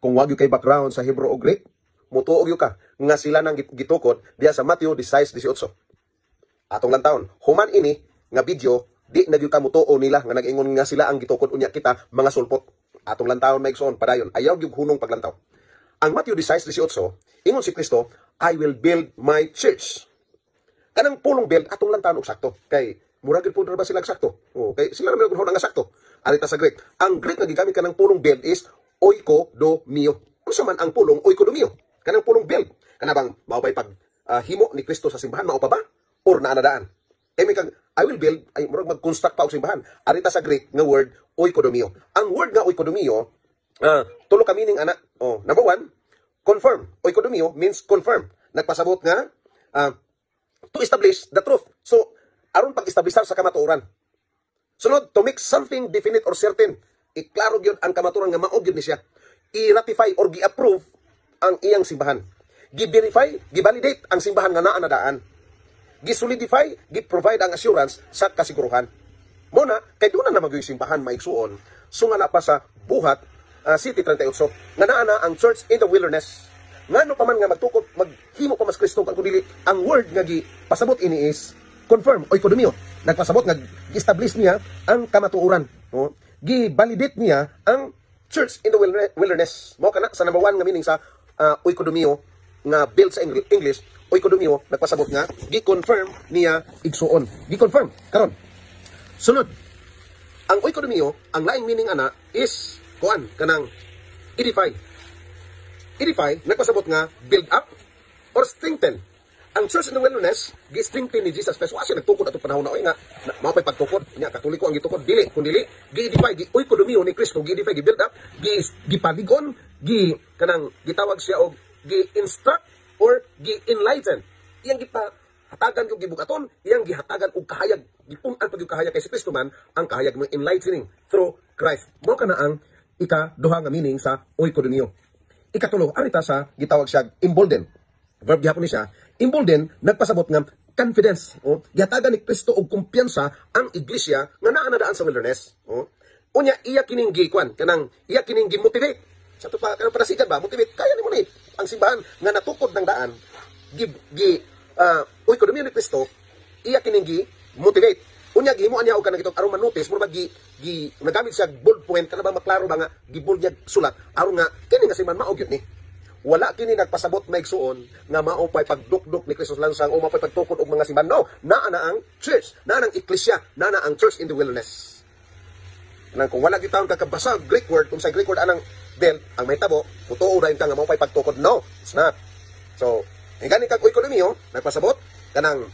Kung wa gyud kay background sa Hebrew o Greek, mutuo gyud ka nga sila nang gitukod diya sa Matthew 16:18. Atong lantawon, human ini nga video, di na gyud ka mutuo nila nga nag-ingon nga sila ang gitukod, unya kita mga sulpot. Atong lantawon, maigsoon, padayon. Ayaw gyud hunong paglantaw. Ang Matthew 16:18, ingon si Kristo, "I will build my church." Kanang pulong "build", atong lantawon og sakto. Kay mura gyud po ba sila sakto? Oh, kay sila ra man nga sakto. Arita sa Greek. Ang Greek nga gigamit kanang pulong "build" is oikodomio. Unsa man ang pulong oikodomio? Kanang pulong "build". Kana bang mao bay pag himo ni Kristo sa simbahan, mao pa ba? Or naa na daan? Kay may kag "I will build" ay murag mag-construct pa og simbahan. Arita sa Greek nga word oikodomio. Ang word nga oikodomio, tulo ka meaning ana. Oh, number one, confirm. Oikodomio means confirm. Nagpasabot nga to establish the truth. So, aron pag-establisar sa kamatuoran. Sunod, to make something definite or certain. Iklaro gyud ang kamatuoran nga mao gyud ni siya. I-ratify or gi-approve ang iyang simbahan. Gi-verify, gi-validate ang simbahan nga naa na daan. Gi-solidify, gi-provide ang assurance sa kasiguruhan. Muna, kay doon na naman simbahan, maigsuon, sungala pa sa Buhat 7:38, nga naa na ang church in the wilderness. Ngano pa man nga magtukod, maghimo pa mas Kristo kung dili ang word nga gi pasabot ini is confirm, oikodomio. Nagpasabot nga gi-establish niya ang kamatuoran. No? Gi-validate niya ang church in the wilderness. Mao kana sa number one nga meaning sa oikodomio nga "build" sa English, oikodomio nagpasabot nga gi-confirm niya, igsuon. Gi-confirm. Karon. Sunod. Ang oikodomio, ang laing meaning ana is kuan kanang edify. Edify nagpasabot nga build up or strengthen. Ang church in the wilderness, gi-strengthen ni Jesus Christ. Wa siya nagtukod atong panahon na oy nga mao pay pagtukod. Nya Katoliko ang gitukod, dili kun dili gi-edify, gi oikodomio ni Kristo, gi-edify, gi-build up, gi gipalig-on, gi kanang gitawag siya og gi-instruct or gi-enlighten. Iyang gipa hatagan og gibugaton, iyang gihatagan og kahayag, gipun-an pag kahayag kay si Kristo man ang kahayag mo, enlightening through Christ. Mao kana ang ika-duha nga meaning sa oikodomio. Ikatulo, arita sa gitawag siya embolden. Verb gihapon ni siya. Embolden nagpasabot nga confidence. Oh, gihatagan ni Kristo og kumpiyansa ang iglesia nga naa na daan sa wilderness. Oh. Unya iya kining gikuan kanang iya kining gi-motivate. Sa to pa kanang panasigan ba, motivate kaya nimo ni ang simbahan nga natukod ng daan, gi gi oikodomio ni Kristo, iya kining gi motivate. Unya gihimuan niya og kanang itong aron manotice mura gi gi nagamit siya bold point, kana ba maklaro ba nga gi-bold niya sulat aron nga kini nga simbahan mao gyud ni. Wala kini nagpasabot, maigsuon, nga mao pay pagdukduk ni Kristo lansang o mao pay pagtukod og mga simbahan. No, naa na ang church, naa na ang eklesia, naa na ang church in the wilderness. Nang kung wala gyud taon kakabasa Greek word, kung sa Greek word anang "build", ang mahitabo, mutuo dayon ka nga mao pay pagtukod. No, it's not. So, gani kag oikodomio, nagpasabot kanang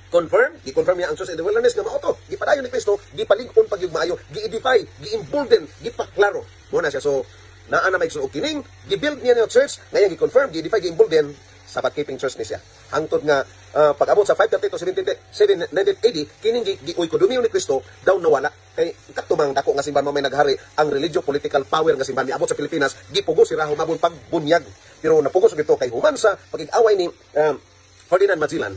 confirm, gi-confirm niya ang church in the wilderness nga mao to. Gipadayon ni Kristo, gipalig-on pag maayo, gi-edify, gi-embolden, gipaklaro. Mo na siya. So, naa na maigsuon kining gi-build niya ng church, ngayon gi-confirm, gi-edify, gi-embolden, Sabbath keeping church ni siya. Hangtod nga pag-abot sa 530 to 77 19 AD, kining gi oikodomio ni Kristo daw nawala. Kay katumang dako nga simbahan mo may naghari ang religio political power nga simbahan niabot sa Pilipinas, gipugos si Raha Humabon pagbunyag. Pero napugos og ito kay human sa pagig-away ni Ferdinand Magellan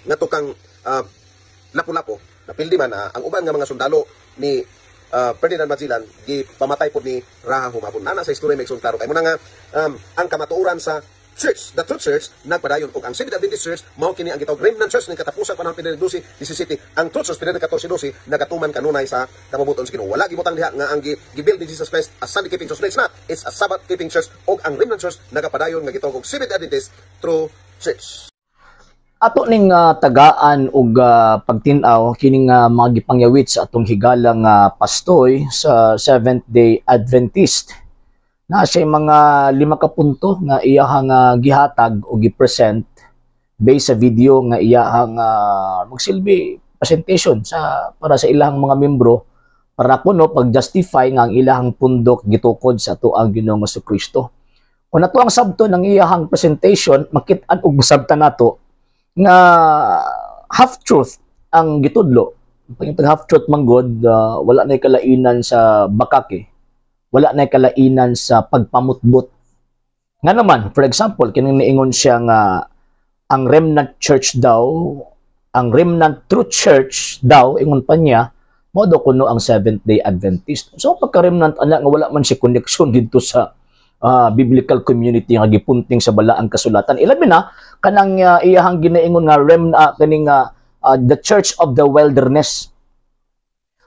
ngadto kang Lapu-Lapu, napildi man ang uban nga mga sundalo ni Ferdinand Magellan, gipamatay pod ni Raha Humabon. Nana sa istorya, may klaro kay mo na nga ang kamatuoran sa church, the true church, nagpadayon og ang Seventh Adventist Church mao kini ang gitawag remnant church ning katapusan panahon 12 17. Ang true church 14 12 nagatuman kanunay sa kabubuton sa Ginoo. Wala gibutang diha nga ang gi-build ni Jesus Christ as Sunday keeping church. No, it's not. It's a Sabbath keeping church og ang remnant church nagapadayon nga gitawag og Seventh Adventist True Church. Ato ning tagaan og pagtin-aw kining mga gipangyawit sa atong higalang pastoy sa Seventh Day Adventist. Na siya mga lima ka punto nga iyahang gihatag o gi-present based sa video nga iyahang magsilbi presentation sa para sa ilang mga membro para kuno pag-justify nga ang ilahang pundok gitukod sa atoang Ginoong Kristo. Kung ato ang sabton ng iyahang presentation, makit-an og masabtan nato nga half truth ang gitudlo. Pag yung half truth man god, wala na kalainan sa bakak eh. Wala na kalainan sa pagpamutbot. Nga naman, for example, kining niingon siya nga ang remnant church daw, ang remnant true church daw, ingon pa niya, mao daw kuno ang Seventh Day Adventist. So pagka remnant ana nga wala man si connection dito sa Biblical community nga gipunting sa balaang kasulatan. Ilabi na kanang iyahang ginaingon nga rem kaning the Church of the Wilderness.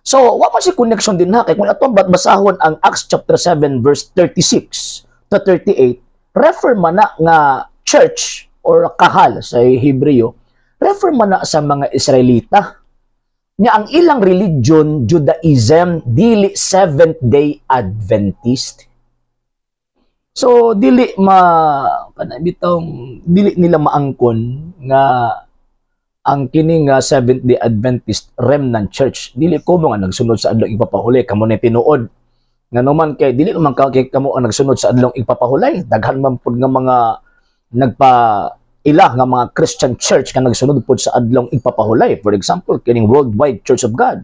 So, wa man si connection din ha kay kung atong basahon ang Acts chapter 7 verse 36 to 38, refer man na nga church or kahal sa Hebreo, refer man na sa mga Israelita. Nya ang ilang religion, Judaism, dili Seventh Day Adventist. So dili ma kana bitong dili nila maangkon nga ang kini nga Seventh Day Adventist Remnant Church. Dili ko mo nga nagsunod sa Adlaw Igpapahuli, kamo na tinuod. Ngano man kay dili naman ka kay kamo ang nagsunod sa Adlaw Igpapahulay, daghan man pud nga mga nagpa ila nga mga Christian church nga nagsunod pud sa Adlaw Igpapahulay. For example, kining Worldwide Church of God,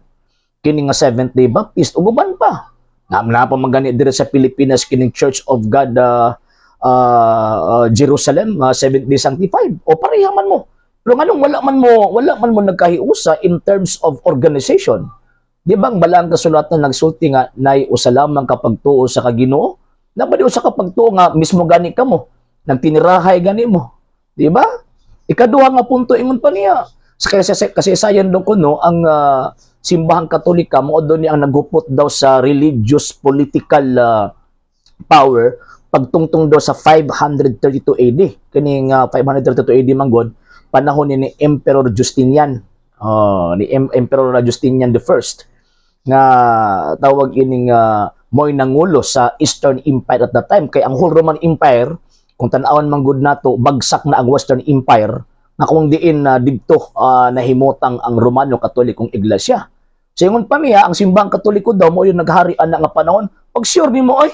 kining nga Seventh Day Baptist ug uban pa. Na pa man gani diri sa Pilipinas kining Church of God Jerusalem, Seventh Day Sanctified, o pareha man mo. Pero nganong wala man mo nagkahiusa in terms of organization? Di ba ang balaang kasulatan nagsulti nga nay usa lamang ka pagtuo sa Ginoo? Naa ba di usa ka pagtuo nga mismo gani kamo nagtinirahay gani mo? Di ba? Ikaduha nga punto, ingon pa niya sa kasi kasaysayan daw kuno ang Simbahang Katolika mao daw ni ang naghupot daw sa religious political power pagtungtong daw sa 532 AD. Kining 532 AD man gud, panahon ni Emperor Justinian, ni Emperor Justinian the First nga tawag ining mo'y nangulo sa Eastern Empire at that time, kay ang whole Roman Empire, kung tan-awan man gud nato, bagsak na ang Western Empire na kung diin na didto nahimutang ang Romano Katolikong Iglesia. So ingon pa niya, ang Simbahang Katoliko daw mo yung naghari ana nga panahon. Pag sure nimo oy,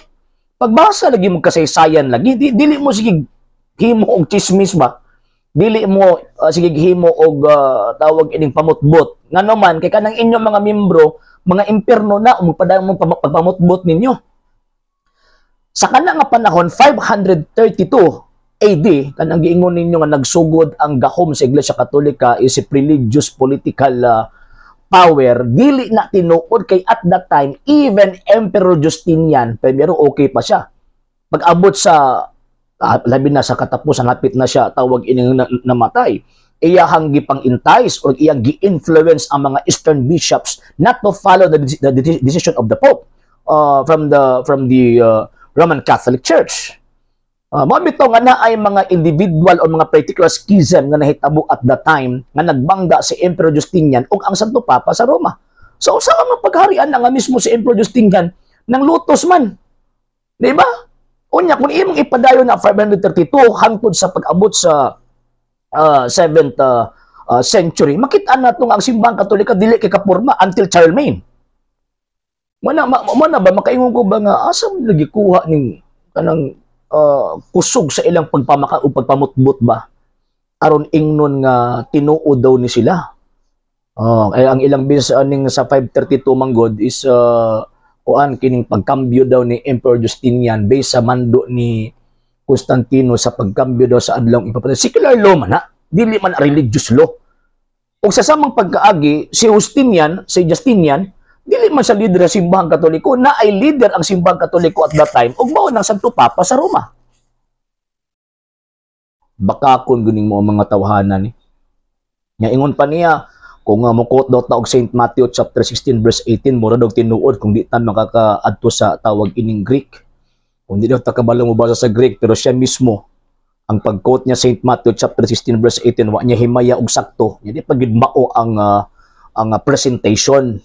pagbasa lagi mo kasaysayan lagi, dili mo sige himo og chismis ba? Dili mo sige himo og tawag ining pamutbot. Ngano man kay kanang inyong mga membro, mga impierno na magpadayon mo pagpamutbot ninyo. Sa kana nga panahon, 532 AD, kanang giingon ninyo nga nagsugod ang gahom sa Iglesia Katolika is a religious political power, dili na tinuod kay at that time even Emperor Justinian pero okay pa siya. Pag abot sa labi na sa katapusan, hapit na siya tawag ining namatay, iyahang gipang-entice or iyang gi-influence ang mga Eastern bishops not to follow the decision of the Pope from the Roman Catholic Church. Mao bitaw nga naay mga individual o mga particular schism nga nahitabo at that time nga nagbangga si Emperor Justinian ug ang Santo Papa sa Roma. So usa ka mga pagharian na nga mismo si Emperor Justinian nang lutos man. Di ba? Unya kung imong ipadayon na 532 hangtod sa pag-abot sa 7th century, makita nato nga ang Simbahang Katolika dili kay kapurma until Charlemagne. Mana ba makaingon ko ba nga asa man lagi kuha ning kanang kusog sa ilang pagpamaka o pagpamutbot ba aron ingnon nga tinuod daw ni sila? Oh, ay ang ilang bis aning sa 532 manggod is kuan kining pagkambyo daw ni Emperor Justinian based sa mando ni Constantino sa pagkambyo daw sa Adlaw Ipapatay. Secular law man na, dili man religious law. Ug sa samang pagkaagi, si Justinian, si Justinian, dili man sa leader sa Simbahang Katoliko, na ay leader ang Simbahang Katoliko at that time ug mao ng Santo Papa sa Roma. Baka kun guning mo ang mga tawhanan ni. Nya ingon pa niya, kung mukot daw ta og St. Matthew chapter 16 verse 18, mura daw tinuod kung di ta makakaadto sa tawag ining Greek. Kung di daw ta kabalo mo basa sa Greek, pero siya mismo ang pag-quote niya St. Matthew chapter 16 verse 18, wa niya himaya og sakto. Hindi pa gid mao ang presentation.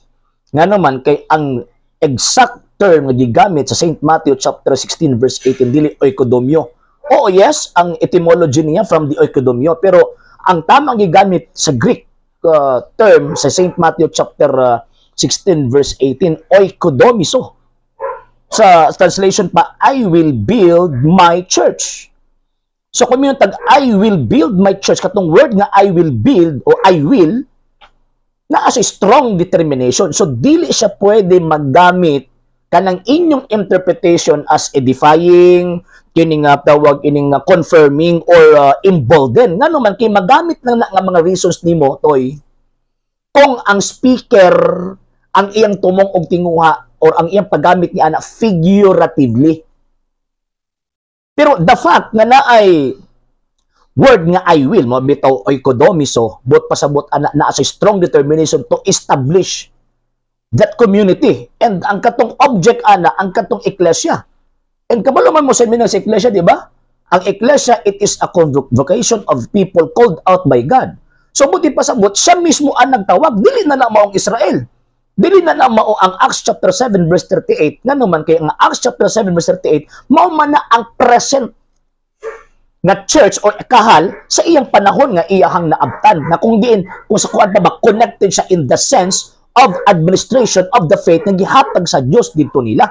Nga naman kay ang exact term nga gigamit sa St. Matthew chapter 16 verse 18 dili oikodomio. Oo, yes, ang etymology niya from the oikodomio, pero ang tamang gigamit sa Greek term sa St. Matthew chapter 16 verse 18, oikodomiso. Sa translation pa, "I will build my church." So kung yung tag "I will build my church," katong word nga "I will build" o "I will," naa sa strong determination. So dili siya pwede maggamit kanang inyong interpretation as edifying, kining tawag ining confirming or embolden. Ngano man kay magamit lang na nga mga reasons nimo toy kung ang speaker ang iyang tumong og tinguha or ang iyang paggamit ni ana figuratively. Pero the fact nga naay word nga "I will" mo bitaw oikodomiso, buot pasabot ana naa sa strong determination to establish that community. And ang katong object ana, ang katong eklesia. And kabalo man mo sa sa eklesia, di ba? Ang eklesia, it is a convocation of people called out by God. So buot pasabot, siya mismo ang nagtawag, dili na na maong Israel. Dili na na mao ang Acts chapter 7 verse 38. Ngano man kay ang Acts chapter 7 verse 38 mao man na ang present nga church o kahal sa iyang panahon nga iyahang naabtan, na kung diin kung sa kuan pa ba, connected siya in the sense of administration of the faith nga gihatag sa Dios didto nila.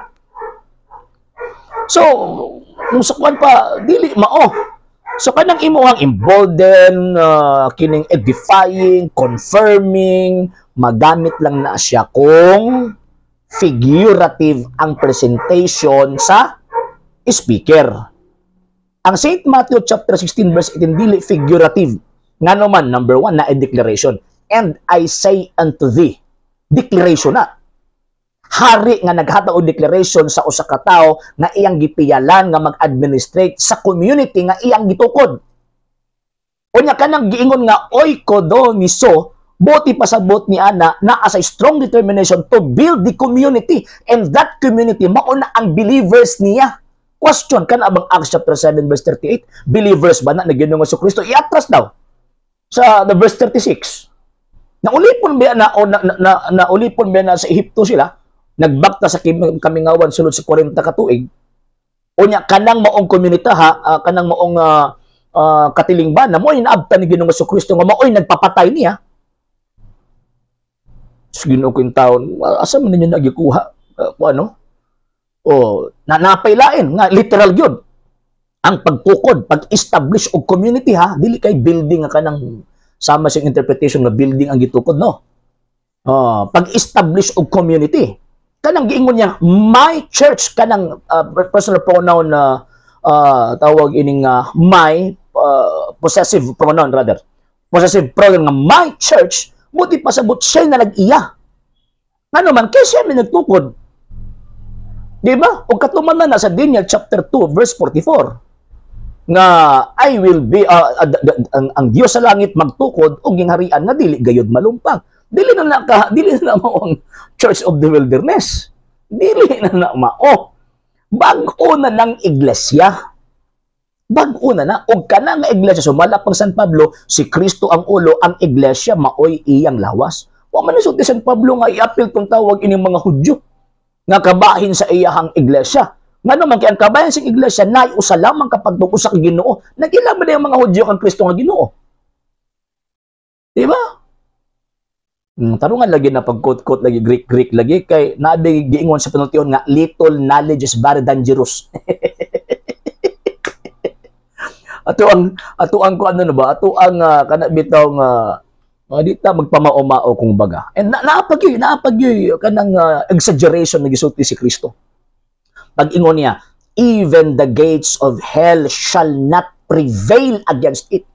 So, kung sa kuan pa, dili mao. So kanang imuhang embolden, kining edifying, confirming, magamit lang na siya kung figurative ang presentation sa speaker. Ang St. Matthew chapter 16 verse 18 dili figurative. Ngano man, number one, na declaration. "And I say unto thee." Declaration na. Hari nga naghatag og declaration sa usa ka tawo nga iyang gipiyalan nga mag-administrate sa community nga iyang gitukod. Unya kanang giingon nga oikodomiso, buot pasabot ni ana naa sa strong determination to build the community, and that community mao na ang believers niya. Question, kana bang Acts chapter 7 verse 38, believers ba na na Ginoong Kristo? I-atras daw sa the verse 36. Naulipon ba na o na, na, na, naulipon ba na sa Ehipto sila? Nagbakta sa kamingawan sulod sa 40 ka tuig. Unya kanang maong komunita ha, kanang maong katilingban na mo'y naabtan ni Ginoong Kristo nga mao'y nagpapatay niya. Sa Ginoo ko yung taon, asa man ninyo nagikuha? Ano? O, na napailain nga literal gyud ang pagtukod, pag-establish og community ha, dili kay building nga kanang sama sa interpretation nga building ang gitukod, no. Pag-establish og community. Kanang giingon niya, "My church," kanang personal pronoun na tawag ining my, possessive pronoun rather. Possessive pronoun nga "my church," buot pasabot siya na nag-iya. Ngano man kay siya may nagtukod. Di ba? O katuman na sa Daniel chapter 2 verse 44 nga I will be ang Dios sa langit magtukod og gingharian nga dili gayud malumpag. Dili na na mao ang Church of the Wilderness. Dili na na mao. Bag-o na ng iglesia. Bag-o na na og kana nga iglesia, sumala pang San Pablo, si Kristo ang ulo, ang iglesia maoy iyang lawas. Wa man ni San Pablo nga iapil tong tawag ining mga Hudyo nga kabahin sa iyahang iglesia. Ngano man kay ang kabahin sa iglesia nay usa lamang kapag usa ka Ginoo. Nag-ila ba ang mga Hudyo kang Kristo nga Ginoo? Di ba? Tarungan lagi na pag-quote-quote lagi, Greek-Greek lagi, kay nabi giingon sa panultion nga little knowledge is very dangerous. Ato ang ko ano na ba, ato ang kana bitaw nga mga di ta magpamao-mao kung baga. And naapagyoy kanang exaggeration na gisulti si Kristo. Pag-ingon niya, "Even the gates of hell shall not prevail against it."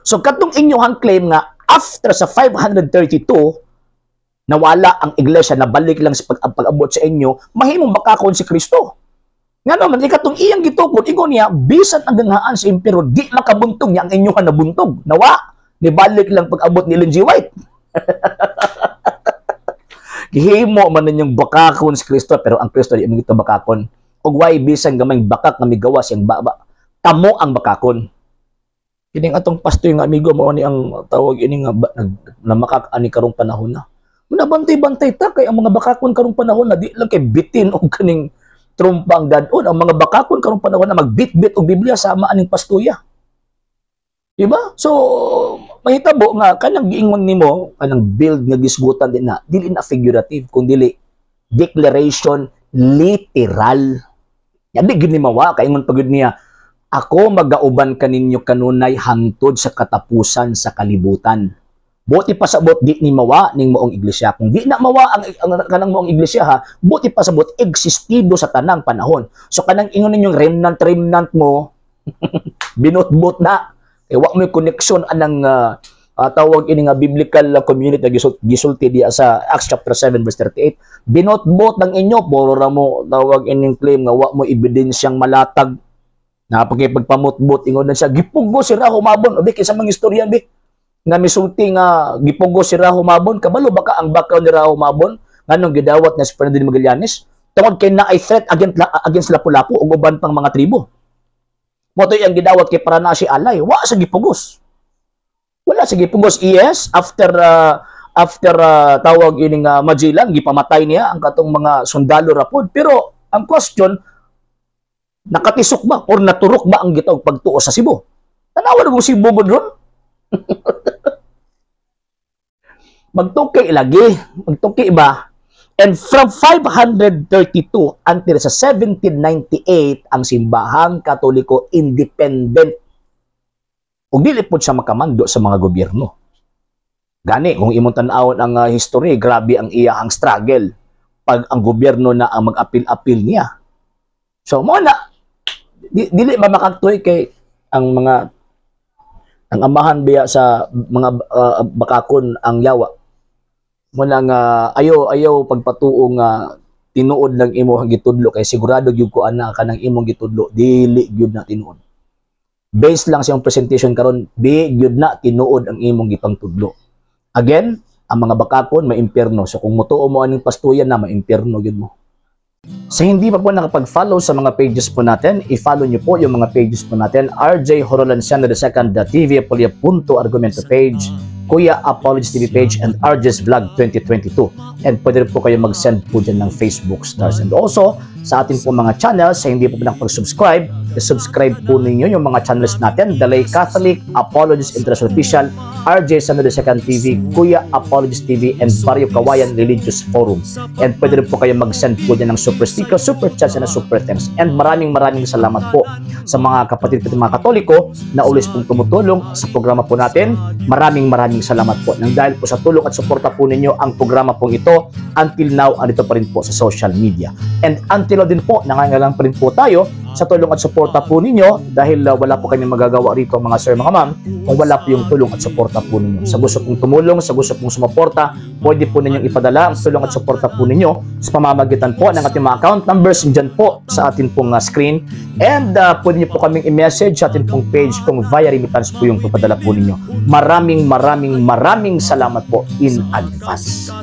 So katong inyong claim nga after sa 532 nawala ang iglesia, nabalik lang sa pag-abot sa inyo, mahimong bakakon si Kristo. Ngano man ikatong iyang gitukod, ingon niya, bisan ang ganghaan sa imperyo di makabuntog niya ang inyong nabuntog. Nawa, nibalik lang pag-abot ni Ellen G. White. Gihimo man ninyong bakakon si Kristo, pero ang Kristo di man ito bakakon. Ug way bisan gamay bakak nga migawas siyang baba. Kamo ang bakakon. Kining atong pastoy nga amigo mo ni ang tawag ini nga namakak ani karong panahon na. Muna bantay-bantay ta kay ang mga bakakon karong panahon na di lang kay bitin og kaning trumpa ang dadon. Ang mga bakakon karong panahon na magbitbit og Biblia sama aning pastuya. Diba? So, mahitabo nga kanang giingon nimo, kanang build nga gisgutan din na, dili na figurative, kung dili declaration literal. Ya di gid ni mawa kay ingon pagud niya, "Ako magauban kaninyo kanunay hangtod sa katapusan sa kalibutan." Buot pasabot di ni mawa ning maong iglesia. Kung di na mawa ang kanang maong iglesia ha, buot pasabot existido sa tanang panahon. So kanang ingon ninyong remnant remnant mo, binutbut na. Eh, wa mo connection anang tawag ini nga biblical community na gisulti diya sa Acts chapter 7 verse 38. Binotbot ng inyo, puro ra mo tawag ining claim nga wa mo ebidensyang malatag. Napakipagpamutbot, ingon na siya, gipugos si Rajo Mabon. O, kinsa mga istoryan bi nga misulti nga gipugos si Rajo Mabon? Kabalo ba ka ang background ni Rajo Mabon, nganong gidawat na si Fernando de Magallanes? Tungod kay naay threat against Lapu-Lapu ug uban pang mga tribo. Mao to ang gidawat kay para na si alay, wa sa gipugos. Wala sa gipugos. Yes, after tawag ining Magellan, gipamatay niya ang katong mga sundalo rapod. Pero ang question, nakatisok ba or naturok ba ang gitawag pagtuo sa Cebu? Tanawa na kung Cebu mo ron. Magtuki lagi, magtuki ba? And from 532 until sa 1798, ang Simbahang Katoliko independent. Ug dili pod siya makamando sa mga gobyerno. Gani, kung imong tan-awon ang history, grabe ang iyahang struggle pag ang gobyerno na ang mag-apil-apil niya. So, mo na, dili ba makaktuoy kay ang mga ang amahan biya sa mga bakakon ang yawa. Mo na nga ayo ayo pagpatuo nga tinuod lang imo ang gitudlo kay sigurado gyud ko ana kanang imong gitudlo dili gyud na tinuod. Based lang sa imong presentation karon, di gyud na tinuod ang imong gipangtudlo. Again, ang mga bakakon may impyerno. So kung mutuo mo aning pastuyan na, may impyerno gyud mo. Sa hindi pa po nakapag-follow sa mga pages po natin, i-follow nyo po yung mga pages po natin. RJ Horolanciano II, TV Apolia Punto Argumento page, Kuya Apologies TV page, and RJ's Vlog 2022. And pwede rin po kayo mag-send po dyan ng Facebook stars. And also, sa atin po mga channels, sa hindi po nakapag-subscribe, i-subscribe po ninyo yung mga channels natin. Dalay Catholic, Apologies International Official, RJ Sano II TV, Kuya Apologies TV, and Barrio Kawayan Religious Forum. And pwede rin po kayo mag-send po dyan ng super sticker, super chats, and super thanks. And maraming maraming salamat po sa mga kapatid po mga Katoliko na always pong tumutulong sa programa po natin. Maraming maraming salamat po. Nang dahil po sa tulong at suporta po ninyo, ang programa pong ito until now andito pa rin po sa social media. And until now din po, nangangailangan pa rin po tayo sa tulong at suporta po ninyo dahil wala po kami magagawa rito, mga sir, mga ma'am, kung wala po yung tulong at suporta po ninyo. Sa gusto pong tumulong, sa gusto pong sumuporta, pwede po ninyong ipadala ang tulong at suporta po ninyo sa pamamagitan po ng ating mga account numbers dyan po sa atin pong screen. And pwede niyo po kaming i-message sa atin pong page kung via remittance po yung papadala po ninyo. Maraming maraming maraming salamat po in advance.